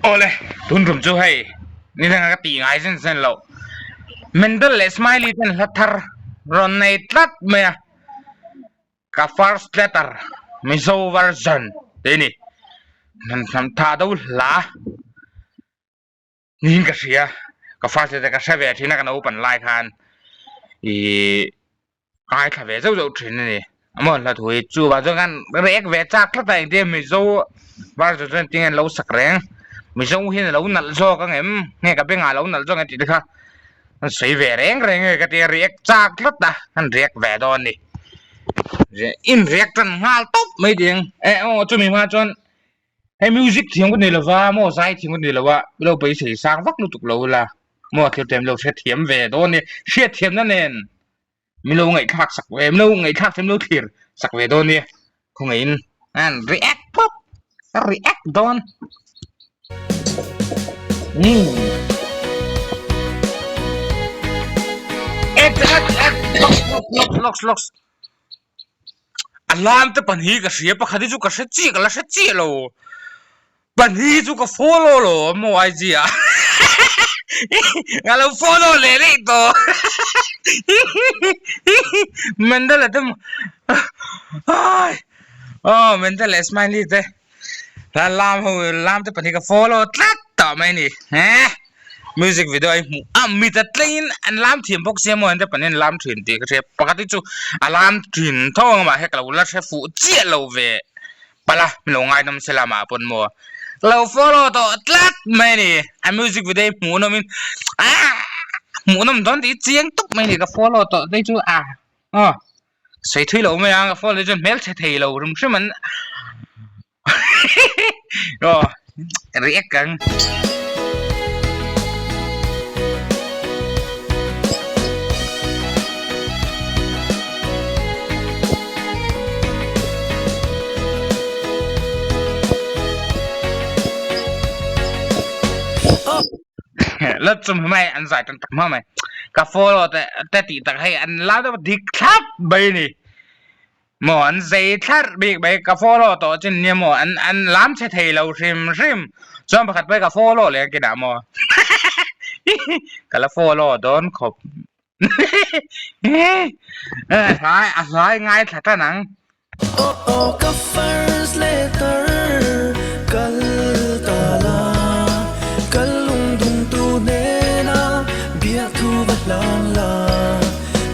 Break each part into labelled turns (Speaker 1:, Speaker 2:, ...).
Speaker 1: Awle, tun tum chu hei ni danga ka tih ngai zen zen loh. Mendel leh Smiley ten hla thar rawn nei tlat mai a, ka first letter Mizo version tih a ni. Hnam tha do hla niin ka hria, ka first letter ka hre ve thin a ka naupan lai khan ih ngaithla ve zauh zauh thin a ni. Amaw hla thu hi chuvang chuan khan react ve chak tlat a engtin Mizo version chuan tinge an lo sak reng Mizo hian a lo nalh zawk ang em nge ka bengah a lo nalh zawk ang tih te kha an sawi ve reng reng nge ka tia react chak tlat a an react ve dawn a ni. In react tan nghal tawp mai ding eh aw chumi hma chuan Hei music thiam ka nei lova maw zai thiam ka nei lova lo beisei sang vak lutuk lo ila maw thil tlem lo hrethiam ve dawn nia hriatthiamna nen min lo ngaihthlak sak ve min lo ngaihthlak thiam lo thlir sak ve dawn nia khawngaihin an react pawp ka react dawn umm ek ek ek lawks lawks lawks. A lam te pahnih ka hria pakhat hi chu ka hre chiah ka la hre chiah lo pahnih hi chu ka follow lo a maw IG ah ka lo follow leh daih tawh Mendel a te ai aw Mendel leh Smiley te la lam ho lam te pahnih ka follow tlat tawh mai a ni eh. Music video a hmuh a mit a tlengin an lam thiam bawk sia maw an te pahnih an lam thin tih ka hria pakhat hi chu a lam thin tho ang mahse ka lo la hre fuh chiah lo ve palh a min lo ngaidam se lamah pawn maw ka lo follow tawh tlat mai a ni a music video hi hmuh nawm in aah hmuh nawm dawn tih hi chiang tawp mai a ni ka follow tawh te chu a aw sawi thui lo mai a ka follow te chuan hmelchhe thei lo hrim hrim an. Aw react ang. La chum mai an zai tan tak ma mai ka follow te te ti tak hei an la deuh dik thlap mai ni. Maw an zei thlarh bik mai ka follow tawh chin nia maw an an lam chhe thei lo hrim hrim chuan pakhat pawh hi ka follow leh ang kinah maw ka la follow dawn khawp hlai a hlai ngai thla tan ang.
Speaker 2: Aw aw ka first letter kal ta la kal lungdum tu hnena biakthu va hlan la.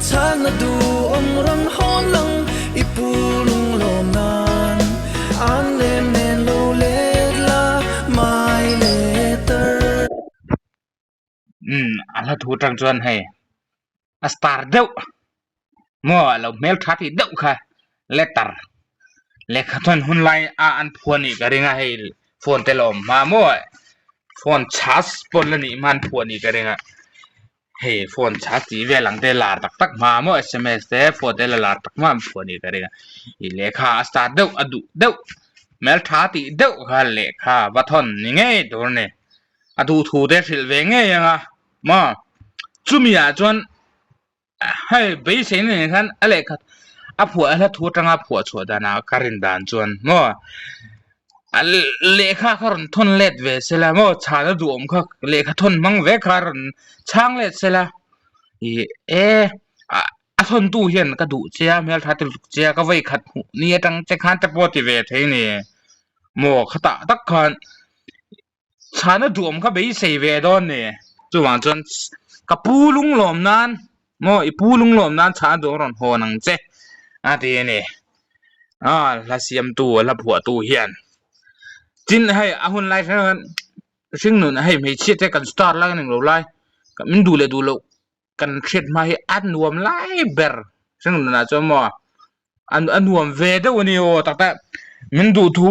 Speaker 2: Chhana duhawm rawn hawn lang i pu lunglawm nan an lem nen lo let la my letter.
Speaker 1: Umm a hla thu atang chuan hei a star deuh maw a lo hmel tha tih deuh kha letter lehkha chuan hun lai a an phuah nih ka ring a hei phone te la awm hma maw phone charge pawh la nih hma an phuah nih ka ring a. Hei phone charge tih vel ang te lar tak tak hma maw sms te phone te la lar tak hma an phuah nih ka ring a ih lehkha a start deuh a duh deuh hmeltha tih deuh kha lehkha va thawn ni ngei tur a ni a duh thu te hrilh ve ngei ang a maw chumi ah chuan hei beisei na nen khan a lehkha a phuah a hla thu atanga phuah chhuah danah ka rin dan chuan maw. A lehkha kha rawn thawn let ve sela maw chhana duhawm kha lehkha thawn hmang ve kha rawn chhang let sela ih e a thawn tu hian ka duh che a hmeltha te lutuk che a ka vawi khat hmuh ni atang che khan te pawh ti ve thei a ni maw khatah tak khan chhana duhawm kha beisei ve dawn a ni chuvang chuan ka pu lunglawm nan maw i pu lunglawm nan chhana duhawm rawn hawn ang che a ti a ni. A hla siamtu a hla phuahtu hian tin hei a hun lai hrang hian hringnun hei hmeichhia te kan star lai a ni lo lai min duh leh duh loh kan hriat hma hi a nuam lai ber hringnun ah chuan maw a nuam ve deuh a ni aw tak tak min duh thu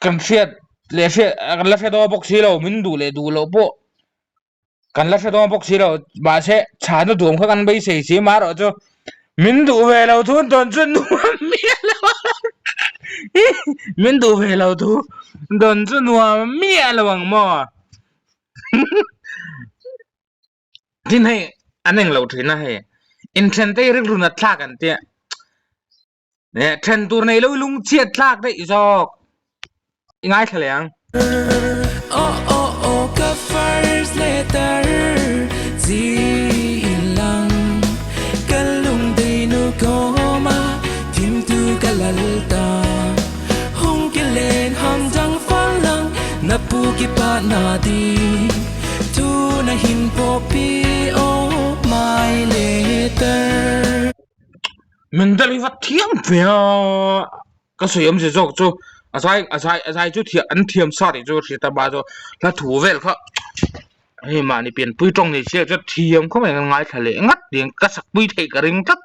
Speaker 1: kan hriat leh hriat kan la hre dawn bawk si lo min duh leh duh loh pawh. Kan la hre dawn bawk si lo, mahse chhana duhawm kha kan beisei si marawh chu min duh ve lo thu dawn chu nuam miah lo ang min duh ve lo thu dawn chu nuam miah lo ang maw tin hei an englo thin a hei inthen te hi rilru nat thlak an tia then tur nei lo lungchhiat thlak daih zawk. I ngaithla leh ang.
Speaker 2: Aw aw aw ka first letter chi lang ka lungdei nu kawma thim tu ka lal ta hung ki len ham dang fal lang na pu ki pa na di thu na hin po pi oh my letter.
Speaker 1: Min dal hi va thiam ve a. Ka sawi awmzia zawk chu a zai a zai a zai chu thiam an thiam sa tih chu hriat a ba chu hla thu vel kha hei mahni pianpui tawng ni sia chu thiam khawp mai kan ngaithla leh ngat tiin ka sak pui theih ka ring tlat.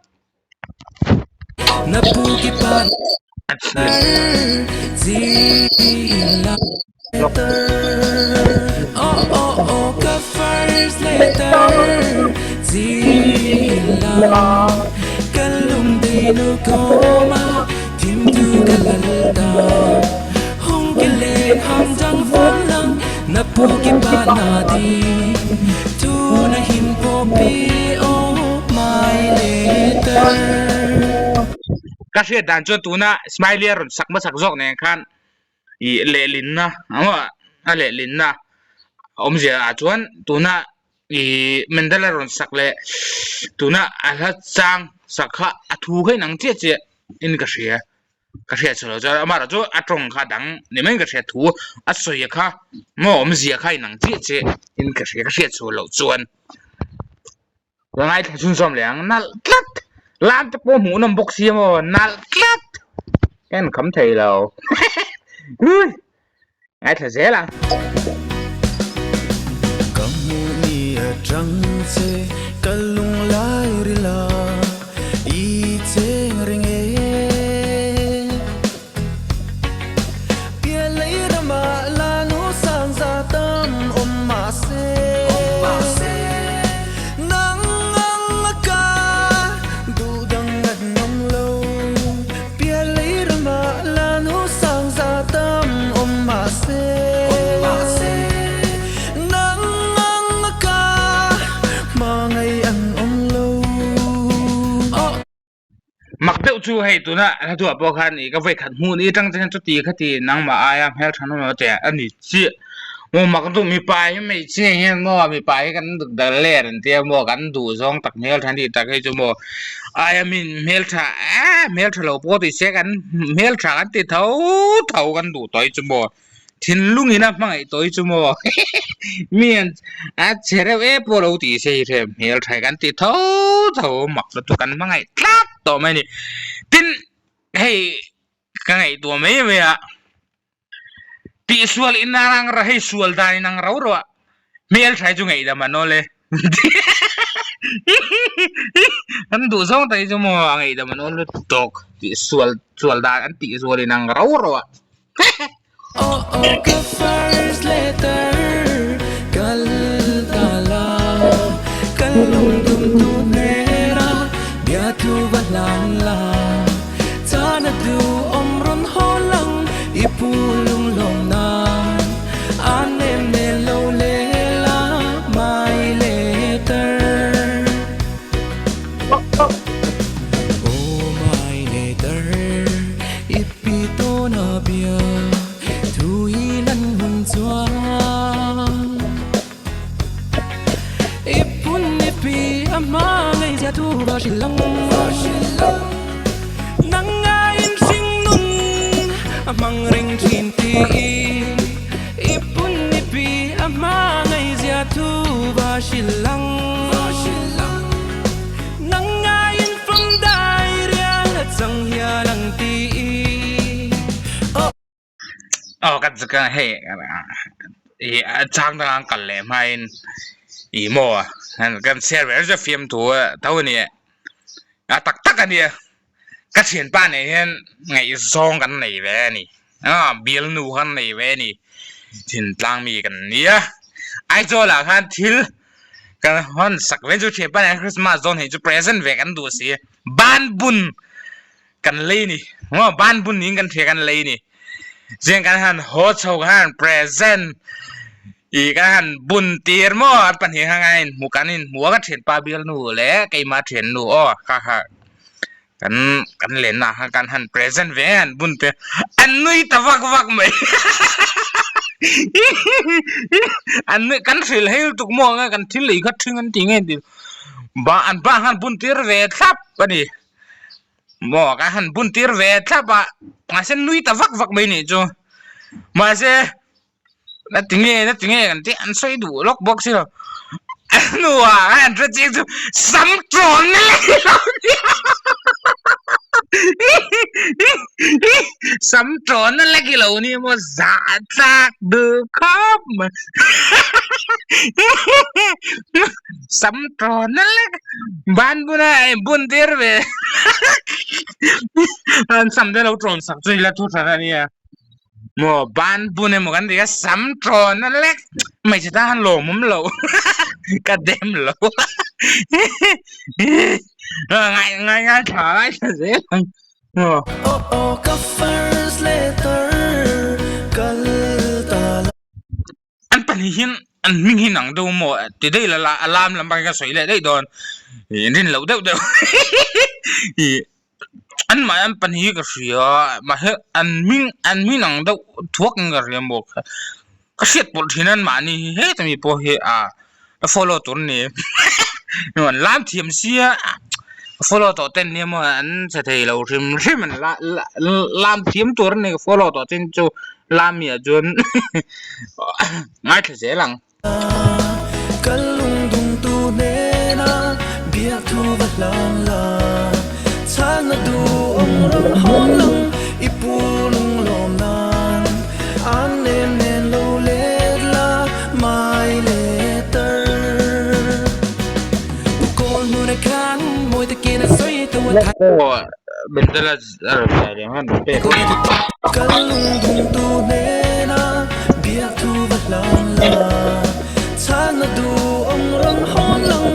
Speaker 1: Ka hriat dan chuan tuna smiley a rawn sak hmasak zawk nen khan ih lehlinna a lehlinna awmzia ah chuan tuna ih Mendel a rawn sak leh tuna a hla chang sak kha a thu kha inang chiah chiah in ka hria ka hriat chhuah loh chuan amaherawh chu a tawng kha a dang ni maiin ka hria thu a sawi kha maw awmzia kha inang chiah chiah in ka hria ka hriat chhuah loh chuan. Ka ngaithla chhunzawm leh ang nalh tlat lam te pawh hmuh nawm bawk sia maw nalh tlat ka en kham thei lo ui ngaithla zel ang.
Speaker 2: Ka hmuh ni atang che ka lung lai ril a i cheng reng e. Pialei ramah lanu sang za tam awm mahse Nang ang a ka duh dang an awm lo Pialei ramah lanu sang za tam awm mahse Nang ang a ka hmangaih an awm lo.
Speaker 1: Mak deuh chu hei tuna hla duah pawh khan ih ka vawi khat hmuh ni atang chuan chuti khati nangmah aia hmeltha nawm lo teh a ni chiah maw mak duh mipa hi hmeichhia hian maw mipa hi kan duk dal ler an tia maw kan duh zawng tak hmeltha ni tak hei chu maw aia min hmeltha eh hmeltha lo pawh tih se kan hmeltha kan ti tho tho kan duh tawh hi chu maw. Thinlung in a hmangaih tawh hi chu maw mi an a che reuh em pawh lo tih se hi hrem hmel tha kan ti tho tho mak lutuk kan hmangaih tlat tawh mai a ni tin hei ka ngaihtuah mai mai a tihsual in ang hei sual dan in ang rau rau a hmel tha hi chu ngaihdam an awl e an duh zawng tak hi chu maw a ngaihdam an awl lutuk tawk tihsual sual dan an tihsual in ang rau rau a.
Speaker 2: Aw aw ka first letter kal ta la ka lungdum tu hnena biathu va hlan la chana du awm rawn haw lang i pu lunglawm nan a nem nel lo le la my letter Aw my letter I pi tawn a bia thu hi lan hun chuan I phun i pi a hma ngei zia thu va hrilh ang Nang ngaiin hring nun a hmang reng thin tiin I phun i pi a hma ngei zia thu va hrilh ang Nang ngaiin fam dai rial a chang hial ang ti
Speaker 1: Aw kan chu ka hei ih a chang dang an kal leh hmain ih maw kan share ve chu fiamthu tho a ni a tak tak a nia ka thianpa nen hian ngaihzawng kan nei ve a ni a bialnu kan nei ve a ni thintlang mi kan nia Aizawl ah khan thil kan hawn sak ve chu thianpa nen Christmas dawn hei chu present ve kan duh si banbun kan lei ni maw banbun niin kan hria kan lei ni zing kan han haw chho kan han present ih kan han bun tir maw an pahnih kha kan inhmu kan inhmu a ka thianpa bialnu leh keima thiannu aw kha kha. Kan kan lenna ah khan kan han present ve an bun te an nui ta vak vak mai an nui kan hrilh hei lutuk maw anga kan thil lei kha ṭhing an ti nge ti ba an pa khan bun tir ve thlap a ni maw kan han bun tir ve thlap a mahse nui ta vak vak mai nih chu mahse. Na ti nge na ti nge kan tih an sawi duh lawk bawk si lo a hnuah a han hre chiang chu sam tawn na leh lo nia sam tawn na lek i lo ni maw zah tlak duh khawp mai sam tawn na lek ban buna a inbun tir ve an sam te lo tawn sak chu ila thu hran a nia. Maw ban bun emaw kan ti a sam tawn a lek hmeichhe tan han lawm awm loh ka dem lo ngai ngai ngai tha ngai tha zel ang maw.
Speaker 2: Aw aw ka first letter kal ta la.
Speaker 1: An pahnih hian an hming hi nang deuh maw ti daih la la a lam lam pangin ka sawi leh daih dawn ih rin loh deuh deuh ih an mahni an pahnih hi ka hria mahse an hming an hming ang deuh thuak in ka hria maw ka hriat pawlh thin an mahni hi heta mi pawh hi ah ka follow tur a ni an lam thiam sia follow tawh ten nia maw an che thei lo hrim hrim an la la lam thiam tur a ni ka follow tawh ten chu Lami ah chuan ngaithla zel ang.
Speaker 2: Ka lungdung tu hnena biakthu va hlang la, chhana duhawm rawn hawn lang i pu lunglawm nan an nem nen lo let la my letter. U kawl hnuna khan mawi takin a sawi tu a thai.
Speaker 1: Aw Bendela a rawn zai reng a rawn pek.
Speaker 2: Ka lungdung tu hnena biakthu va hlan la, chhana duhawm rawn hawn lang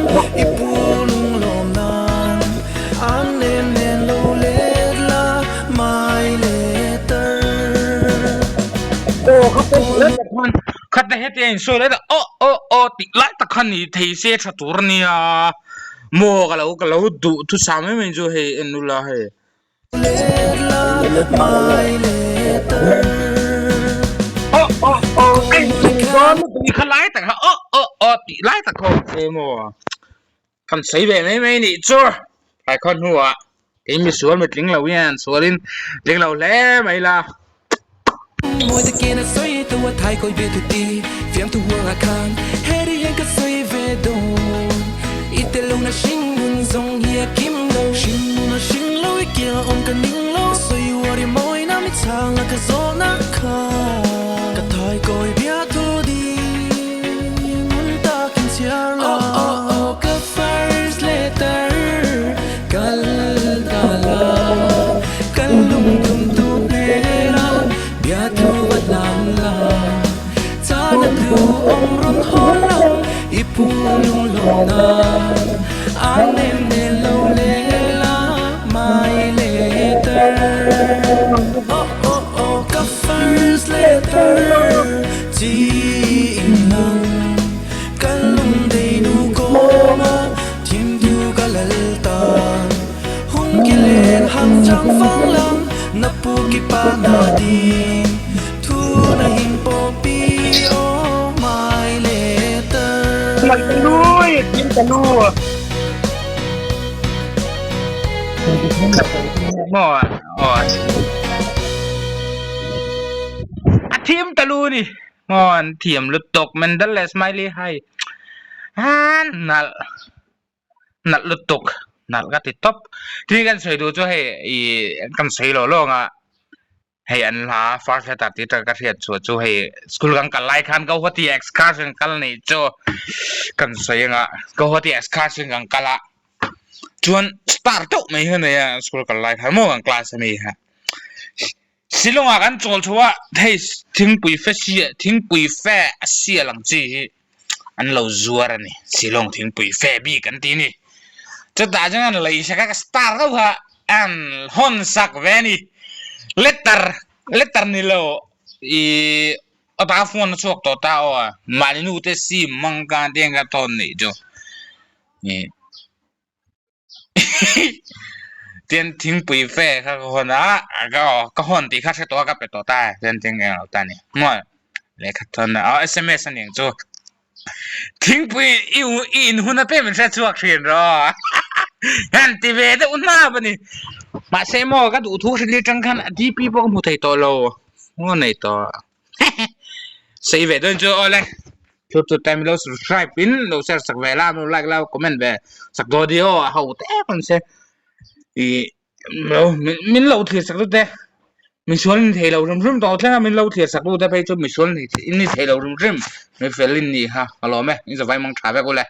Speaker 2: i pu lunglawm nan an nem nen lo let la my letter.
Speaker 1: Aw kha pawh let tak khan khat na heti a insawi let a aw aw aw tih lai tak khan ni thei se tha tur a nia. Maw ka lo ka lo duh thusam em em chu hei en ula hei. Aw aw aw a inchung dawn lutuk hi kha lai tak kha aw aw aw tih lai tak kha awm se maw kan sawi ve mai mai nih chu thaikhaw hnuah kei misual mitling lo hian sualin tling lo hle mai la.
Speaker 2: Mawi takin a sawi tu a thai kawi ve tu ti fiam tu huang ah khan heri hian ka sawi ve dawn i tel lo na hring nun zawng hi a kim lo hring nun a hring lo i kiang a awm ka ning lo sawi uar i mawi na mi chhang a ka zawh na kha ka thai kawi bia thu ding ngun takin chhiar la oh oh oh ka first letter kal ta la kan lungdum tu hnena bia thu va hlan la chana thu awm rawn haw lo i pu lung lawm nan a nem nen lo le la my letter oh oh oh ka first letter chi in lang ka lung dei nu kawma thim thu ka lal tan Hung ki len hang chang fang lam na pu ki pa na ding thu na hing po pi oh my letter.
Speaker 1: Lui kim ta lu maw aw a thim ta lu ni maw an thiam lutuk Mendel leh Smiley hai an nalh. Nalh lutuk nalh ka ti tawp tin kan sawi duh chu hei ih kan sawi lawh lawng a hei an hla first letter tih atanga ka hriat chhuah chu hei school kan kal lai khan Guwahati excursion kal neih chu kan sawi anga Guwahati excursion kan kal a chuan star deuh mai hi a nei a school kal lai khan maw kan class ami kha Shillong ah kan chawl chho a hei thingpui fe sia thingpui fe a sial ang chi hi. an lo zuar a ni Shillong thingpui fe bik an ti a ni chutah chuan an lei sak a ka star deuh kha an hawn sak ve a ni letter letter ni lo ihh a ta phone a chhuak tawh ta aw mahni nu te sim hmang ka te ang ka thawn nih chu ih. Tin thingpui fe kha ka hawn a, ka hawn tih kha hre tawh a ka pe tawh ta e, chuan thing eng lo ta a ni maw lehkha thawn a sms a niang chu thingpui i i in hun apiang min hre chhuak thin rawh han ti ve deuh hnap a ni mahse maw ka duh thu hrilh atang khan a dp pawh ka hmu thei tawh lo maw nei tawh. Sei ve dawn chu awle chu chu time lo subscribe in lo share sak ve la lo like la comment ve sak dawn ni aw a ho te em se i lo min lo thlir sak te misual ni thei lo hrim hrim tawh thleng a min lo thlir sak tu te phei chu misual ni ni thei lo hrim hrim mi fel in ni kha ka lawm e in zavai mang tha vek ule.